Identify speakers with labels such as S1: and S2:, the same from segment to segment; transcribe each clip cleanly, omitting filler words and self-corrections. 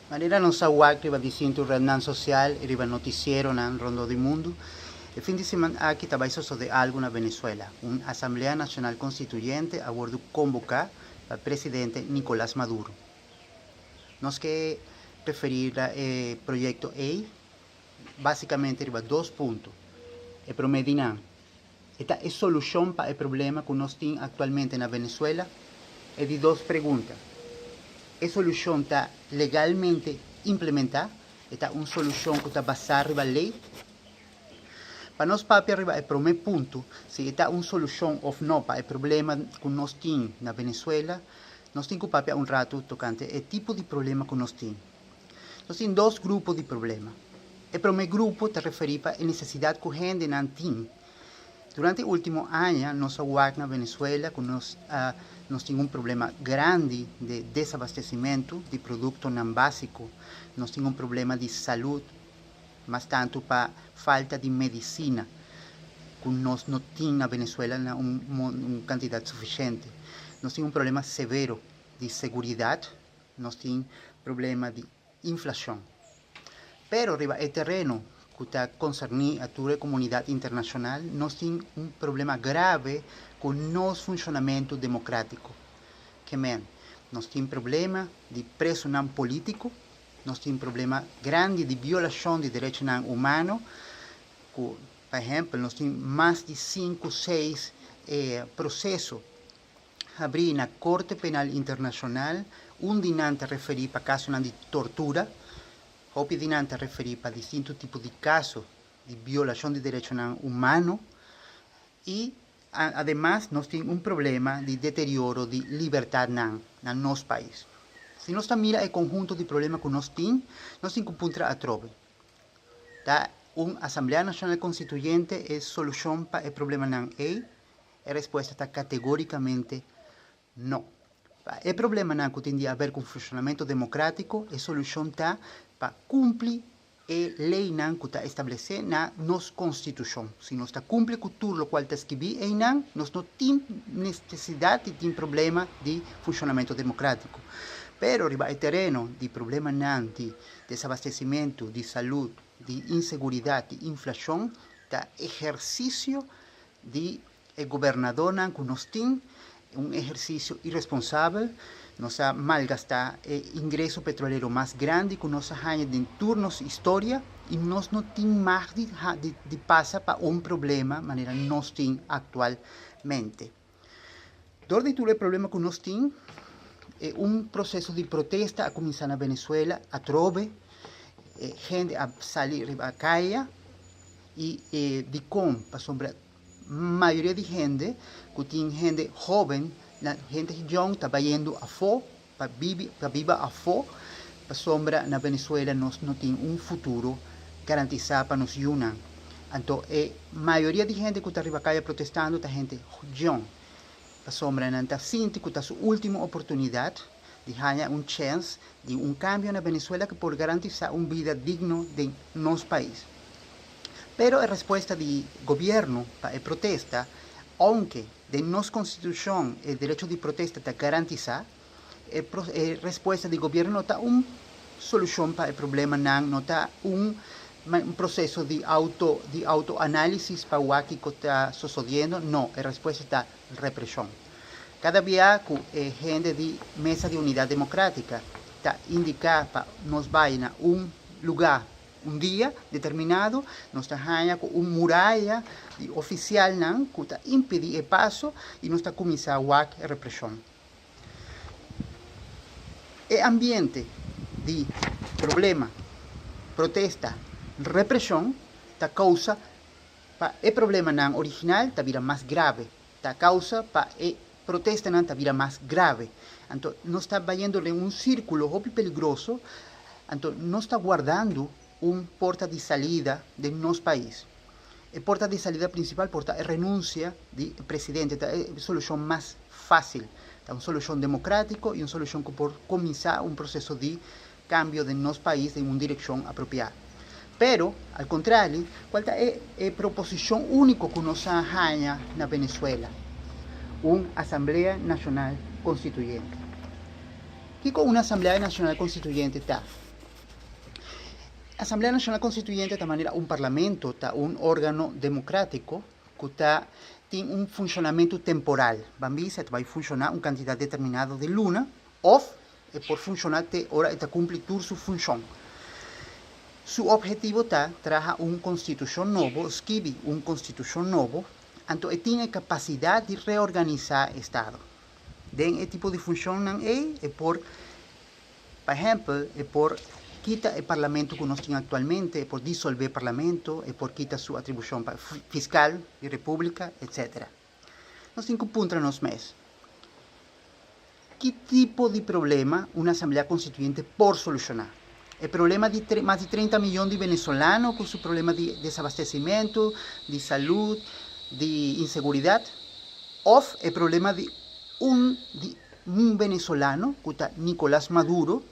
S1: Manera nos a wak riba distinto rednan sosial i riba notisieronan rondó di mundu, e fin di siman aki ta bai sosodé algu na Venezuela. Un Asamblea Nashonal Konstituyente a wòrdu komboká pa presidente Nicolás Maduro. Nos ke referí na e proyekto ei básikamente riba dos punto. E promé di nan, e ta e solushon pa e problema ku nos tin aktualmente na Venezuela? E di dos pregunta, e solushon ta legalmente implementá? E ta un solushon ku ta basá riba lei? Pa nos papia riba e promé punto, si e ta un solushon òf no pa e problema ku nos tin na Venezuela, nos tin ku papia un ratu tokante e tipo di problema ku nos tin. Nos tin dos grupo di problema. E promé grupo ta referí pa e nesesidat ku hendenan tin. Durante e último aña nos a wak na Venezuela ku nos a nos tin un problema grandi di desabastesimentu di produktonan básiko. Nos tin un problema di salud, mas tantu pa falta di medisina ku nos no tin na Venezuela na un un kantidat sufisiente. Nos tin un problema severo di seguridat. Nos tin problema di inflashon. Pero riba e tereno ku ta konserní a tur e komunidat internashonal nos tin un problema grave ku nos funshonamentu demokrátiko. Ke men, nos tin problema di presonan polítiko, nos tin problema grandi di violashon di derechonan humano ku, pa ehèmpel, nos tin mas di sinku, seis proseso Habrí na Korte Penal Internashonal, un di nan ta referí pa kasonan di tortura, hopi di nan ta referí pa distinto tipo di kaso di violashon di derechonan humano i ademas nos tin un problema di deterioro di libertadnan na nos pais. Si nos ta mira e konhunto di problema ku nos tin, nos tin ku puntra atrobe, ta un Asamblea Nashonal Konstituyente e solushon pa e problemanan ei? E respuesta ta kategórikamente no. Pa e problemanan ku tin di aber ku funshonamentu demokratiko, e solushon ta pa kumpli e leinan ku ta establesé na nos konstitushon. Si nos ta kumpli ku tur lokual ta skibí einan, nos no tin nesesidat di tin problema di funshonamentu demokratiko. Pero riba e tereno di problemanan di desabastesimentu, di salud, di inseguridat, di inflashon, ta ehersisio di e gobernadornan ku nos tin, un ehersisio iresponsabel, nos a malgastá e ingreso petrolero mas grandi ku nos a haña den tur nos historia i nos no tin mag di di pasa pa un problema manera nos tin aktualmente. Dor di tur e problema ku nos tin, e un proseso di protesta a kuminsá na Venezuela atrobe, e hende a sali riba kaya, I e dikon? Pasobra mayoria di hende ku tin hende hóben, hende yòn ta bayendo afó pa bibi, pa biba afó, pasobra na Venezuela nos no tin un futuro garantisá pa nos yunan. Anto e mayoria di hende ku ta riba kaya protestando ta hende yòn, pasobra nan ta sinti ku ta su último oportunidat di haña un chèns di un kambio na Venezuela ku por garantisá un bida digno den nos pais. Pero e respuesta di gobierno pa e protesta, ounke den nos konstitushon e derecho di protesta ta garantisá, e e respuesta di gobierno no ta un solushon pa e problemanan, no ta un un proseso di auto di autoanálisis pa wak kiko ta sosodiendo, no, e respuesta ta represhon. Kada bia ku e hende di Mesa di Unidat Demokrátika ta indiká pa nos bai na un lugá Un dia determinado nos ta haña ku un muraya di ofisialnan ku ta impedí e paso i nos ta kuminsá wak e represhon. E ambiente di problema, protesta, represhon ta kousa pa e problemanan original ta bira mas grave, ta kousa pa e protestanan ta bira mas grave. Anto nos ta bayendo den un sírkulo hopi peligroso, anto nos ta guardando un porta di salida den nos pais. E porta di salida prinsipal por ta e renunsia di e presidente, ta e solushon mas fásil. Ta un solushon demokrátiko i un solushon ku por kuminsá un proseso di kambio den nos pais den un direkshon apropiá. Pero, al kontrali, kual ta e e proposishon úniko ku nos a haña na Venezuela? Un Asamblea Nashonal Konstituyente. Kiko un Asamblea Nashonal Konstituyente ta? Asamblea Nashonal Konstituyente ta manera un parlamento, ta un órgano demokrátiko ku ta tin un funshonamentu temporal. Ban bisa e ta bai funshoná un kantidat determinado di luna òf e por funshoná te ora e ta kumpli tur su funshon. Su ophetivo ta traha un konstitushon nobo, skibi un konstitushon nobo, anto e tin e kapasidat di reorganisá estado. Den e tipo di funshonnan ei e por, pa ehèmpel, e por kita e parlamento ku nos tin aktualmente, e por disolvé parlamento, e por kita su atribushon pa fiskal di repúblika, etcétera. Nos tin ku puntra nos mes, ki tipo di problema un asamblea konstituyente por solushoná? E problema di mas di 30 miyon di venezolano ku su problema di desabastesimentu, di salud, di inseguridat? Òf e problema di un di un venezolano ku ta Nicolas Maduro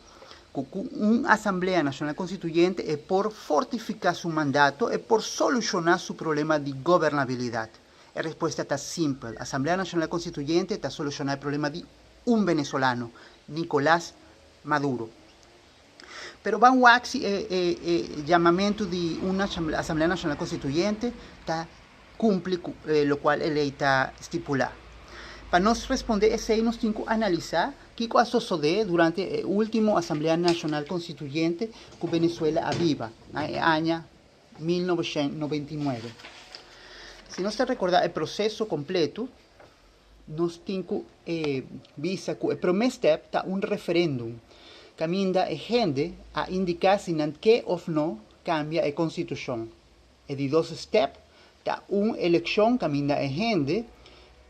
S1: ku ku un Asamblea Nashonal Konstituyente e por fortifiká su mandato, e por solushoná su problema di gobernabilidat? E respuesta ta simpel, Asamblea Nashonal Konstituyente ta solushoná e problema di un venezolano, Nicolas Maduro. Pero ban wak si e e e yamamentu di un Asamblea Nashonal Konstituyente ta kumpli ku lokual e lei ta stipulá. Pa nos respondé esei nos tin ku analisá kiko a sosodé durante e último Asamblea Nashonal Konstituyente ku Venezuela a biba na e aña 1999. Si nos ta rekordá e proseso kompletu, nos tin ku bisa ku e promé step ta un referéndum kaminda e hende a indiká si nan ke òf no kambia e konstitushon. E di dos step ta un elekshon kaminda e hende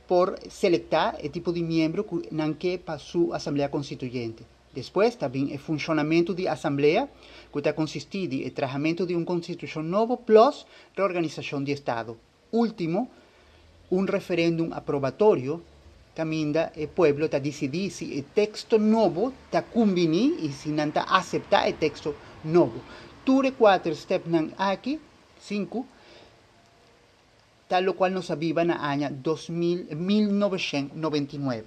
S1: por selektá e tipo di miembro ku nan ke pa su asamblea konstituyente. Despues ta bin e funshonamentu di asamblea ku ta konsistí di e trahamentu di un konstitushon nobo plus reorganisashon di estado. Último, un referéndum aprobatorio kaminda e pueblo ta disidí si e teksto nobo ta kumbiní i si nan ta aseptá e teksto nobo. Tur e kuater stèpnan aki, sinku, ta lokual nos a biba na aña 2000, 1999.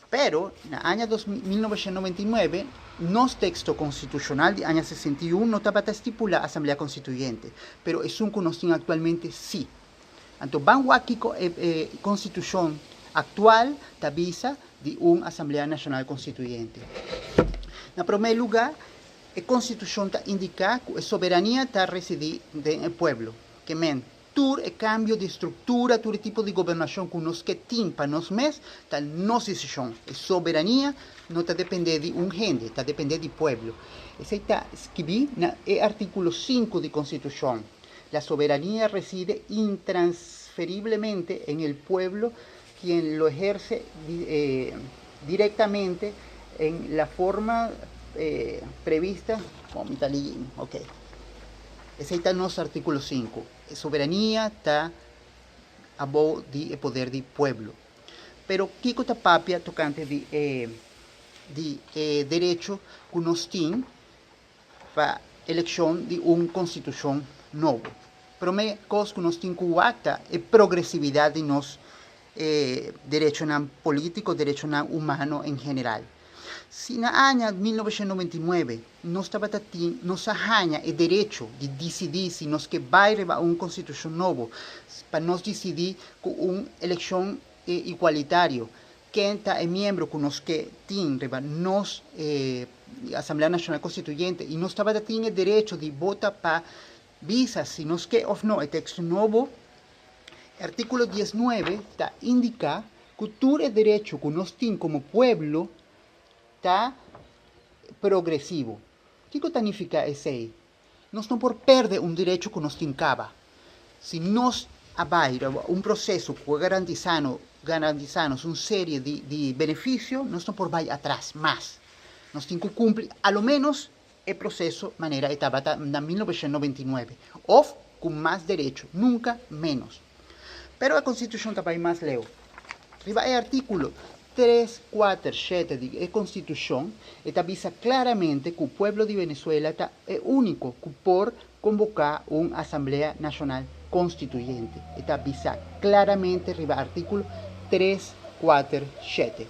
S1: Pero, na aña 1999, nos teksto konstitushonal di aña 61 no tabata stipulá Asamblea Konstituyente, pero esun ku nos tin aktualmente sí. Anto ban wak kiko e e konstitushon aktual ta bisa di un Asamblea Nashonal Konstituyente. Na promé lugá, e konstitushon ta indiká ku e soberania ta residí den e pueblo, ke men, Tur e kambio di struktura, tur e tipo di gobernashon ku nos ke tin pa nos mes, ta nos desishon. E soberania no ta dependé di un hende, ta dependé di pueblo. Esei ta skibí na e artíkulo sinku di Konstitushon, La soberanía reside intransferiblemente en el pueblo quien lo ejerce directamente en la forma prevista. Mi ta leyendo, ok. Esei ta nos artíkulo sinku. E soberania ta abou di e poder di pueblo. Pero kiko ta papia tokante di e di e derecho ku nos tin pa elekshon di un konstitushon nobo? Promé kos ku nos tin ku wak ta e progresividat di nos e derechonan polítiko, derechonan humano en general. Si na aña 1999 nos tabata tin, nos a haña e derecho di disidí si nos ke bai riba un konstitushon nobo, pa nos disidí ku un elekshon igualitario ken ta e miembro ku nos ke tin riba nos Asamblea Nashonal Konstituyente i nos tabata tin e derecho di bota pa bisa si nos ke òf no e teksto nobo. Artíkulo 19 ta indiká ku tur e derecho ku nos tin komo pueblo ta progresivo. Kiko ta nifiká esei? Nos no por pèrdè un derecho ku nos tin kaba. Si nos a bai riba un proseso ku a garantisá garantisá nos un serie di di benefisio, nos no por bai atras mas. Nos tin ku kumpli a lo ménos e proseso manera e tabata na 1999 òf ku mas derecho, nunka ménos. Pero e Konstitushon ta bai mas leu. Riba e artíkulo tres, kuater, shete di e Konstitushon e ta bisa klaramente ku pueblo di Venezuela ta e úniko ku por konboká un Asamblea Nashonal Konstituyente. E ta bisa klaramente riba artíkulo tres, kuater, shete.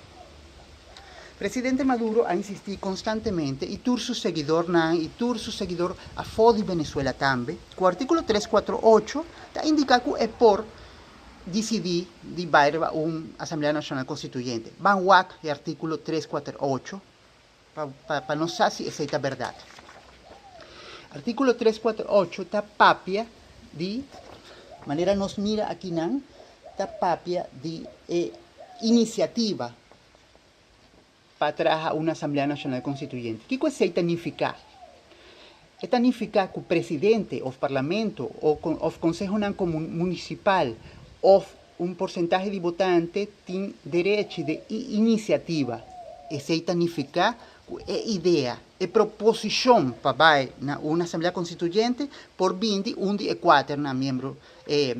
S1: Presidente Maduro a insistí konstantemente i tur su seguidornan i tur su seguidor afó di Venezuela tambe ku artíkulo tres kuatro ocho ta indiká ku e por disidí di bai riba un Asamblea Nashonal Konstituyente. Ban wak e artíkulo tres kuater ocho pa pa nos sa si esei ta bèrdat. Artíkulo tres kuater ocho ta papia di, manera nos mira akinan, ta papia di e inisiativa pa traha un Asamblea Nashonal Konstituyente. Kiko esei ta nifiká? E ta nifiká ku presidente òf parlamento òf konsehonan munisipal òf un porsentahe di botante tin derechi di inisiativa. Esei ta nifiká ku e idea, e proposishon pa bai na un Asamblea Konstituyente por bin di un di e kuaternan miembro e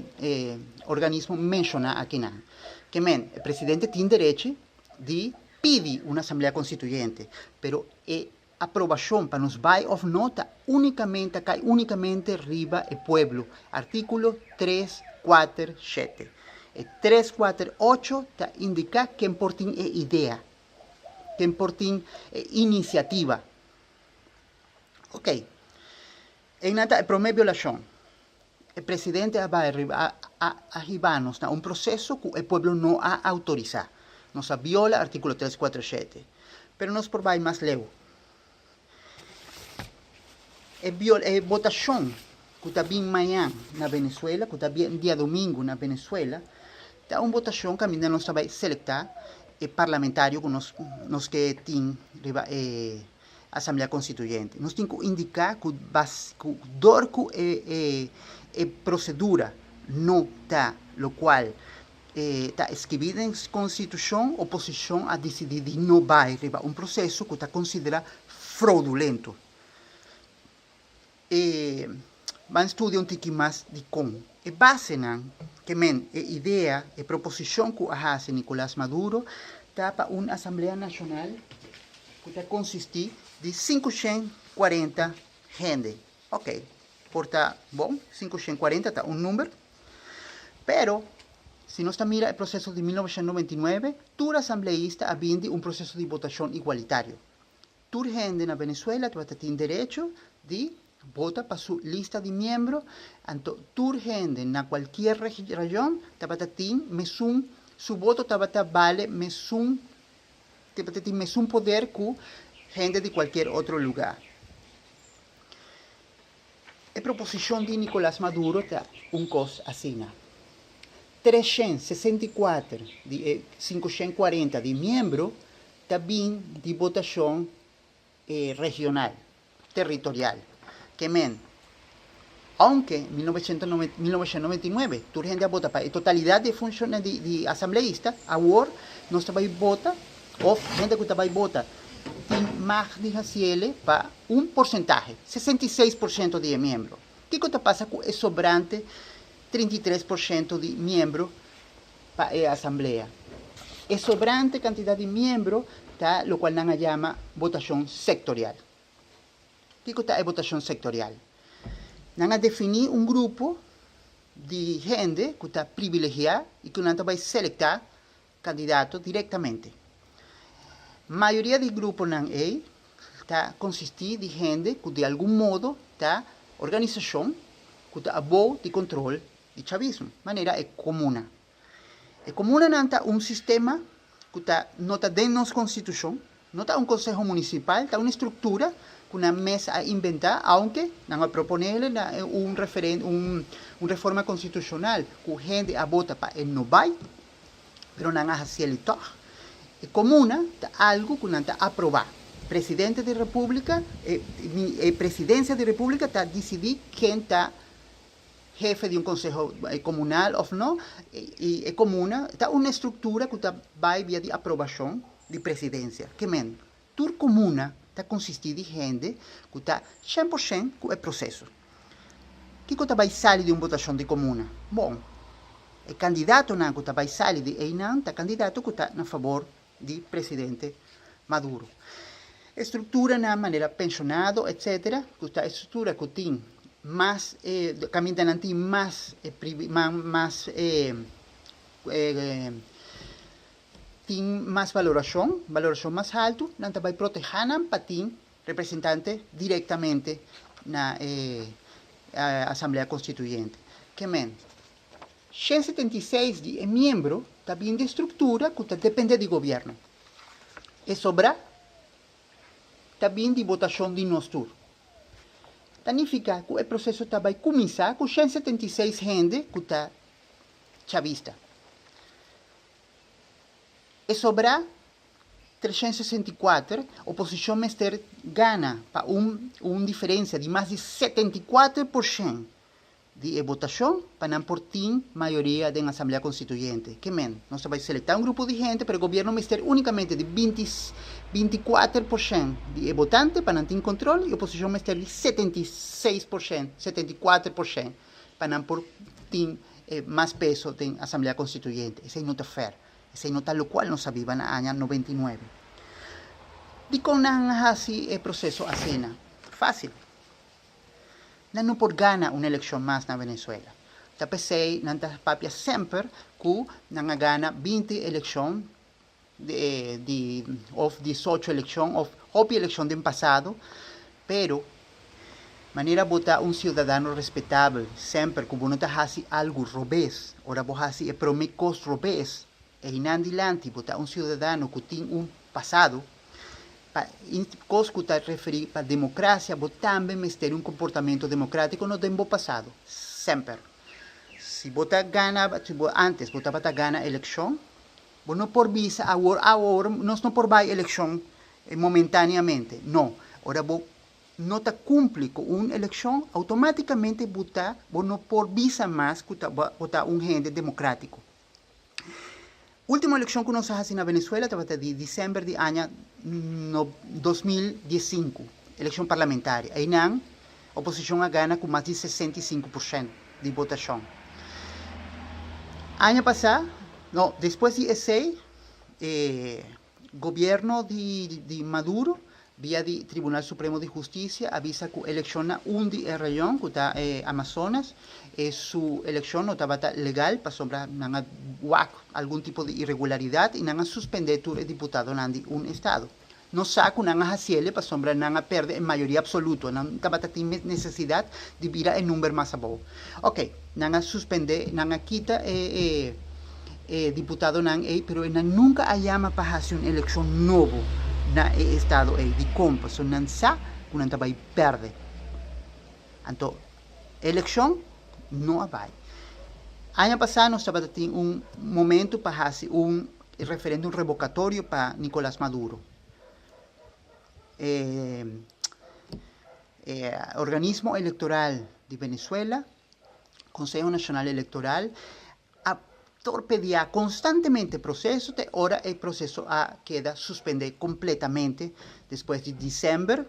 S1: organismo menshoná akinan. Ke men, e presidente tin derechi di pidi un Asamblea Konstituyente, pero e aprobashon pa nos bai òf no ta únikamente, ta kai únikamente riba e pueblo, artíkulo tres kuater shete. E tres kuater ocho ta indiká ken por tin e idea, ken por tin e inisiativa. Oké, einan ta e promé violashon. E presidente a bai riba a a a hiba nos na un proceso cu e pueblo no a autorisa. Nos a viola articulo tres cuatro shete. Pero nos por bai mas leu. E viol e votacion cu ta bin mañan na Venezuela, cu ta bien diadomingo na Venezuela, ta un votacion caminda nos ta bai selecta e parlamentario cu nos nos ke tin riba e Asamblea Konstituyente. Nos tin ku indiká ku bas ku dor ku e e e prosedura no ta lokual e ta eskibí den konstitushon, oposishon a disidí di no bai riba un proseso ku ta konsiderá froudulento. E ban studia un tiki mas dikon. E basenan, ke men e idea, e proposishon ku a hasi Nicolas Maduro ta pa un Asamblea Nashonal ku ta konsistí di 540 hende. Oke, por ta bon, 540 ta un number. Pero, si nos ta mira e proseso di 1999, tur asambleista a bini di un proseso di votashon igualitario. Tur hende na Venezuela tabata tin derecho di vota pa su lista di miembro, anto tur hende na cualkier rayon tabata tin mesun, su voto tabata bale mesun, tabata tin mesun poder cu hende di cualkier otro lugar. E proposicion di Nicolas Maduro ta un cos asina. 364 di e 540 di miembro ta bin di votashon regional, territorial. Ke men, ounke 1999 tur hende a vota pa e totalidat di e funshon di asambleista, awor nos ta bai vota òf hende ku ta bai vota tin mag di hasiele pa un porsentahe, 66% di e miembro. Kiko ta pasa ku e sobrante 33% di miembro pa e asamblea. E sobrante kantidat di miembro ta lokual nan a yama votashon sektorial. Kiko ta e votashon sektorial? Nan a definí un grupo di hende ku ta privilegiá i ku nan ta bai selektá kandidato direktamente. Mayoria di gruponan ei ta konsistí di hende ku di algun modo ta organisashon ku ta abou di kontrol di chavismo, manera e komuna. E komunanan ta un sistema ku ta no ta den nos konstitushon, no ta un konseho munisipal, ta un estruktura ku nan mes a inventá, aunke nan a proponéle na un referen un un reforma konstitushonal ku hende a bota pa e no bai, pero nan a hasiel tòg. E komuna ta algu ku nan ta aprobá. Presidente di Repúblika, e e presidensia di Repúblika ta disidí ken ta hefe di un konseho komunal òf no, i e komuna ta un estruktura ku ta bai via di aprobashon di presidensia. Ke men, tur komuna ta konsistí di hende ku ta shen por shen ku e proseso. Kiko ta bai sali di un votashon di komuna? Bon, e kandidatonan ku ta bai sali di einan ta kandidato ku ta na fabor di presidente Maduro. E strukturanan manera penshonado etcetera ku ta e struktura ku tin mas e kaminda nan tin mas e mas e Tin mas valorashon, valorashon mas haltu, nan ta bai protehá nan pa tin representante direktamente na e Asamblea Konstituyente. Ke men, 176 di e miembro ta bin di struktura ku ta dependé di gobièrnu. E sobrá ta bin di botashon di nos tur. Ta nifiká ku e proseso ta bai kuminsá ku 176 hende ku ta chavista. E sobrá 364, oposishon mester gana pa un un diferensia di mas di 74% di e votashon pa nan por tin mayoria den Asamblea Konstituyente. Ke men, nos ta bai selektá un grupo di hende, pero e gobièrnu mester únikamente di 24% di e votante pa nan tin kontrol i oposishon mester di 76%, 74%, pa nan por tin mas peso den Asamblea Konstituyente. Esei no ta fair. Esei no ta lokual nos a biba na aña 99. Dikon nan a hasi e proseso asina? Fásil. Nan no por gana un elekshon mas na Venezuela. Ta p'esei nan ta papia semper ku nan a gana 20 elekshon di òf 18 elekshon òf hopi elekshon den pasado, pero manera bo ta un siudadano respetabel semper ku bo no ta hasi algu robes, ora bo hasi e promé kos robes einan dilanti bo ta un siudadano ku tin un pasado pa kos ku ta referí pa demokrasia bo tambe mester un komportamentu demokratiko no den bo pasado semper. Si bo ta gana si bo antes bo tabata gana elekshon, bo no por bisa awor awor nos no por bai elekshon momentáneamente. No, ora bo no ta kumpli ku un elekshon outomátikamente bo ta bo no por bisa mas ku ta bo ta un hende demokrátiko. Último elekshon ku nos a hasi na Venezuela tabata di desèmber di aña 2015, elekshon parlamentario. Einan oposishon a gana ku mas di 65% di votashon. Aña pasá, no, despues di esei, e gobierno di Maduro via di Tribunal Supremo di Hustisia a bisa ku elekshon na un di e rayon ku ta e Amazonas e su elekshon no tabata legal pasobra nan a wak algun tipo di iregularidat i nan a suspende tur e diputadonan di un estado. Nos sa ku nan a hasiele pasobra nan a perde e mayoria absoluto, nan tabata tin nesesidat di bira e number mas abou. Ok, nan a suspende, nan a kita e e diputadonan ei, pero e nan nunka a yama pa hasi un elekshon nobo na e estado ei. Dikon? Pasobra nan sa ku nan ta bai pèrdè. Anto, elekshon no a bai. Aña pasá nos tabata tin un momento pa hasi un referéndum rebokatorio pa Nicolás Maduro. E e organismo elektoral di Venezuela, Consejo Nacional Electoral, a torpediá konstantemente e proseso te ora e proseso a keda suspendé kompletamente despues di desèmber.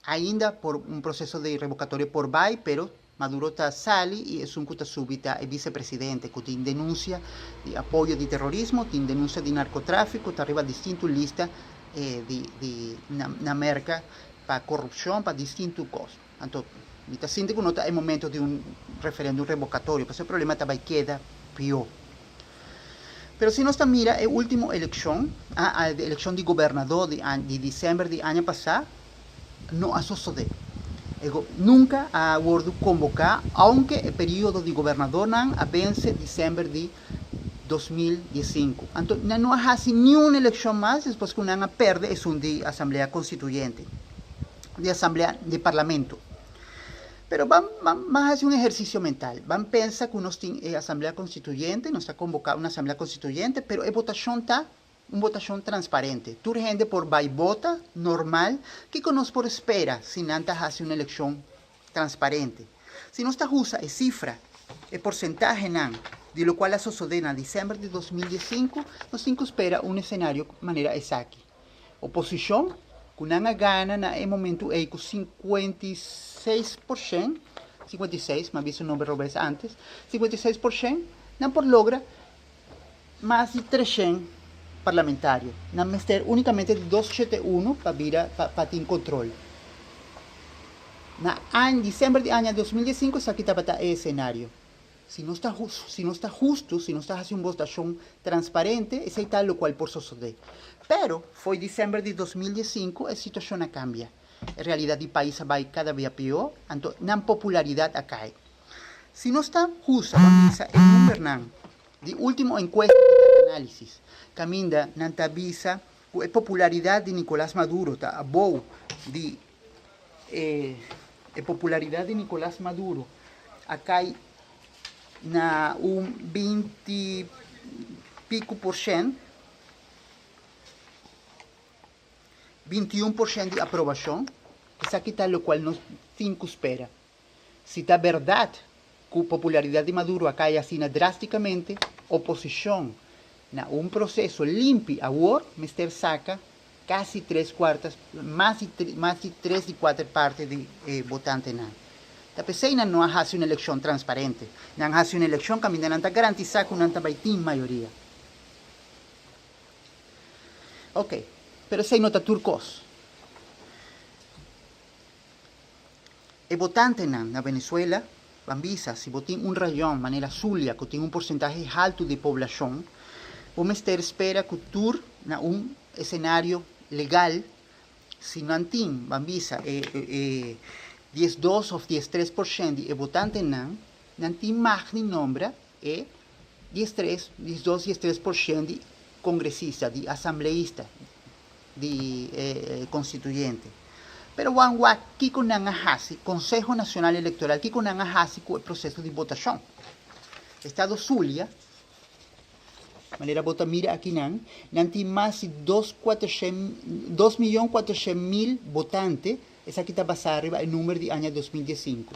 S1: Ainda por un proseso di rebokatorio por bai, pero Maduro ta sali i esun ku ta subi ta e visepresidente ku tin denunsia di apoyo di terorismo, tin denunsia di narkotráfiko, ta riba distinto lista di di na Merka pa korupshon, pa distinto kos. Anto mi ta sinti ku no ta e momento di un referendum rebokatorio, pasobra e problema ta bai keda pió. Pero si nos ta mira e último elekshon, a elekshon di gobernadó di di desèmber di aña pasá, no a sosodé. E go nunka a wòrdu komboká, ounke e periodo di gobernadornan a vense desèmber di 2015. Anto nan no a hasi niun elekshon mas despues ku nan a pèrdè esun di Asamblea Konstituyente. Di asamblea di parlamento. Pero ban ban ban hasi un ehersisio mental. Ban pensa ku nos tin e asamblea konstituyente, nos ta konboká un asamblea konstituyente, pero e botashon ta un botashon transparente. Tur hende por bai bota normal. Kiko nos por spera si nan ta hasi un elekshon transparente? Si nos ta usa e sifra, e porsentahenan di lokual a sosodé na desèmber di 2015, nos tin ku spera un esenario manera esaki. Oposishon ku nan a gana na e momentu ei ku 56%, 56, mi a bisa un nomber robes antes, 56%, nan por logra mas di 300 parlamentario. Nan mester únikamente di 281 pa bira, pa, pa tin kontrol. Na aña, december di aña 2015 esaki tabata e esenario. Si nos ta si nos ta hustu, si nos ta hasi un votashon transparente, esei ta lokual por sosodé. Pero, fo'i desèmber di 2015 e situashon a kambia. E realidat di pais a bai kada bia pió, anto nan popularidat a kai. Si nos ta usa pa bisa e numbernan di último enkuesta di Datanálisis, kaminda nan ta bisa ku e popularidat di Nicolás Maduro ta abou di e e popularidat di Nicolás Maduro a kai na un 20 piku porshent, 21% di aprobashon, esaki ta lokual nos tin ku spera. Si ta bèrdat ku popularidat di Maduro a kai asina drástikamente, oposishon na un proseso limpi awor mester saka kasi tres kuartas, mas di mas di tres di kuater parte di e botantenan. Ta p'esei nan no a hasi un elekshon transparente. Nan hasi un elekshon kaminda nan ta garantisá ku nan ta bai tin mayoria. Ok, pero esei no ta tur kos. E botantenan na Venezuela ban bisa si bo tin un rayon manera Zulia ku tin un porsentahe haltu di poblashon, bo mester spera ku tur na un esenario legal si nan tin ban bisa e e 12 òf 13% di e botantenan nan tin mag di nombra e 13, 12, 13% di kongresista, di asambleista, di e konstituyente. Pero wan wak kiko nan a hasi, Konseho Nashonal Elektoral, kiko nan a hasi ku e proseso di botashon. Estado Zulia, manera bo ta mira akinan, nan tin mas di dos kuatershen, 2.400.000 botante, esaki ta basá riba e number di aña 2015.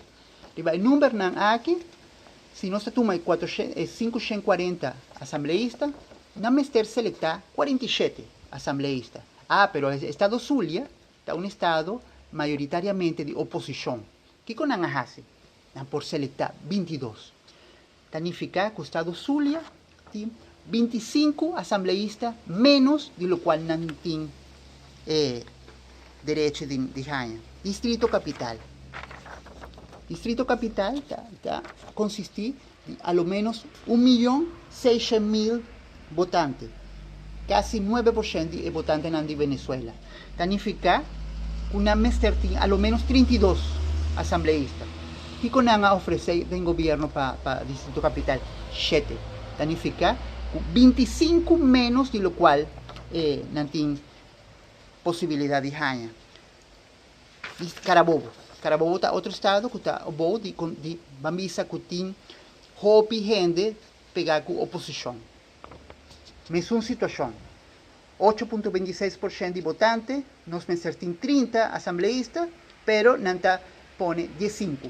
S1: Riba e numbernan aki, si nos ta tuma e e 540 asambleista, nan mester selektá 47 asambleista. Ah, pero e estado Zulia ta un estado mayoritariamente di oposishon. Kiko nan a hasi? Nan por selektá 22. Ta nifiká ku estado Zulia tin 25 asambleista ménos di lokual nan tin e derecho di di haña. Distrito Kapital. Distrito Kapital ta ta konsistí di a lo ménos 1.600.000 botante, kasi 9% di e botantenan di Venezuela. Ta nifiká ku nan mester tin a lo ménos 32 asambleista. Kiko nan a ofresé den gobièrnu pa pa Distrito Kapital? Shete. Ta nifiká ku 25 ménos di lokual nan tin posibilidat di haña. Di Carabobo. Carabobo ta otro estado ku ta abou di di ban bisa ku tin hopi hende pegá ku oposishon. Mesun situashon. 8.26% di botante, nos mester tin 30 asambleista, pero nan ta pone 15.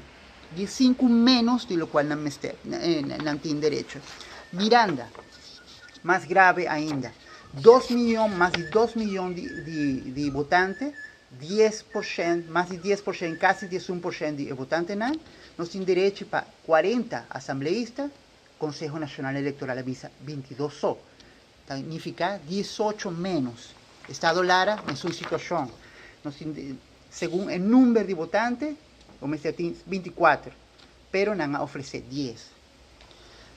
S1: 15 ménos di lokual nan mester, nan tin derecho. Miranda, mas grave ainda. 2 miyon, mas di 2 miyon di botante, 10%, mas di 10%, kasi 11% di e votantenan, nos tin derecho pa 40 asambleista, Konseho Nashonal Elektoral a bisa 22 so. Ta nifiká 18 ménos. Estado Lara, mesun situashon. Nos tin, segun e number di votante, bo mester tin 24, pero nan a ofresé 10.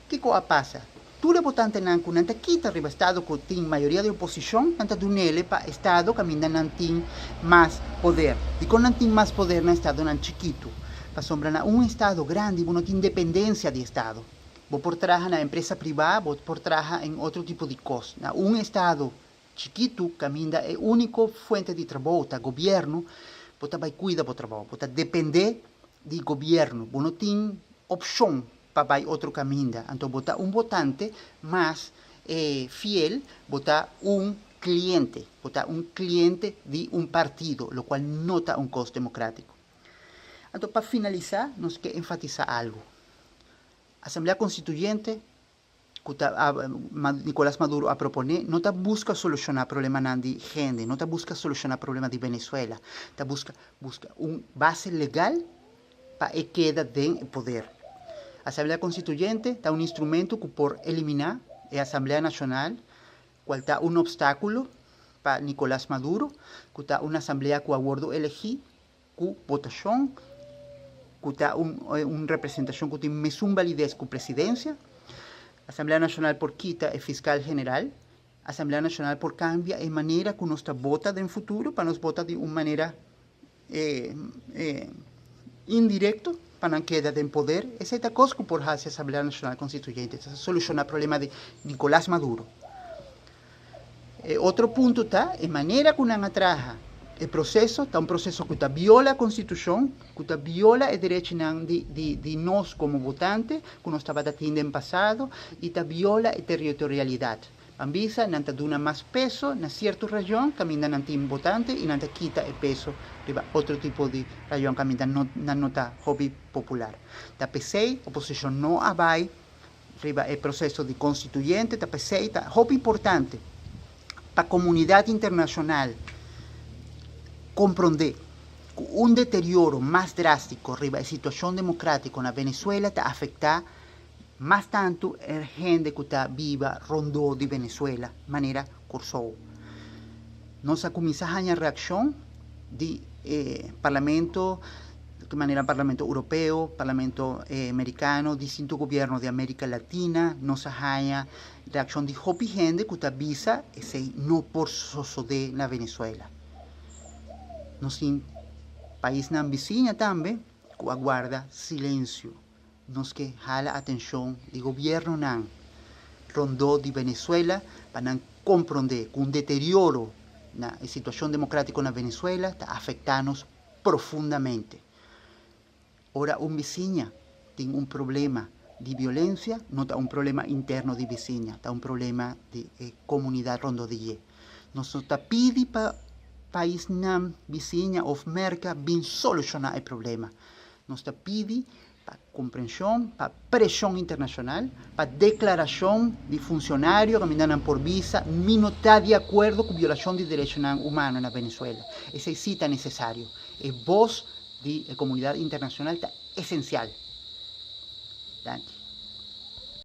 S1: Kiko a pasa? Tur e votantenan ku nan ta kita riba estado ku tin mayoria di oposishon, nan ta dun'ele pa estado kaminda nan tin mas poder. Dikon nan tin mas poder na estadonan chikitu? Pasobra na un estado grandi bo no tin dependensia di estado. Bo por traha na empresa privá, bo por traha en otro tipo di kos. Na un estado chikitu kaminda e úniko fuente di trabou ta gobièrnu, bo ta bai kuida bo trabou. Bo ta dependé di gobièrnu. Bo no tin opshon pa bai otro kaminda. Anto bo ta un votante mas fiel, bo ta un kliente. Bo ta un kliente di un partido, lokual no ta un kos demokrátiko. Anto pa finalisá nos ke enfatisá algu. Asamblea Konstituyente ku ta Nicolás Maduro a proponé no ta buska solushoná problemanan di hende, no ta buska solushoná problema di Venezuela, ta buska buska un base legal pa e keda den e poder. Asamblea Konstituyente ta un instrumento ku por eliminá e Asamblea Nashonal, kual ta un opstákulo pa Nicolás Maduro, ku ta un asamblea ku a wòrdu elegí ku votashon. ku ta un representashon ku tin mesun balides ku presidensia. Asamblea Nashonal por kita e fiskal general. Asamblea Nashonal por kambia e manera ku nos ta bota den futuro pa nos bota di un manera indirekto pa nan keda den poder. Esei ta kos ku por hasi Asamblea Nashonal Konstituyente, ta solushoná problema di Nicolás Maduro. E otro punto ta e manera ku nan a traha e proseso ta un proseso ku ta viola konstitushon, ku ta viola e derechinan di nos komo votante ku nos tabata tin den pasado i ta viola e territorialidat. Ban bisa nan ta duna mas peso na sierto rayon kaminda nan tin votante i nan ta kita e peso riba otro tipo di rayon kaminda nan no ta hopi popular. Ta p'esei oposishon no a bai riba e proseso di konstituyente, ta p'esei ta hopi importante pa komunidat internashonal komprondé ku un deterioro mas drástiko riba e situashon demokrátiko na Venezuela ta afektá mas tantu e hende ku ta biba rondó di Venezuela, manera Kòrsou. Nos a kuminsá haña reakshon di e parlamento, manera Parlamento Europeo, Parlamento Merikano, distinto gobierno di Amerika Latina, nos a haña reakshon di hopi hende ku ta bisa esei no por sosodé na Venezuela. Nos tin paisnan bisiña tambe ku a guarda silensio. Nos ke hala atenshon di gobiernonan rondó di Venezuela pa nan komprondé ku un deterioro na e situashon demokrátiko na Venezuela ta afektá nos profundamente. Ora un bisiña tin un problema di violensia, no ta un problema interno di bisiña, ta un problema di e komunidat rondó di dje. Nos no ta pidi pa paisnan bisiña òf Merka bin solushoná e problema. Nos ta pidi pa komprenshon, pa preshon internashonal, pa deklarashon di funshonario kaminda nan por bisa mi no ta di akuerdo ku violashon di derechonan humano na Venezuela. Esei si ta nesesario. E bos di e komunidat internashonal ta esensial. Danki.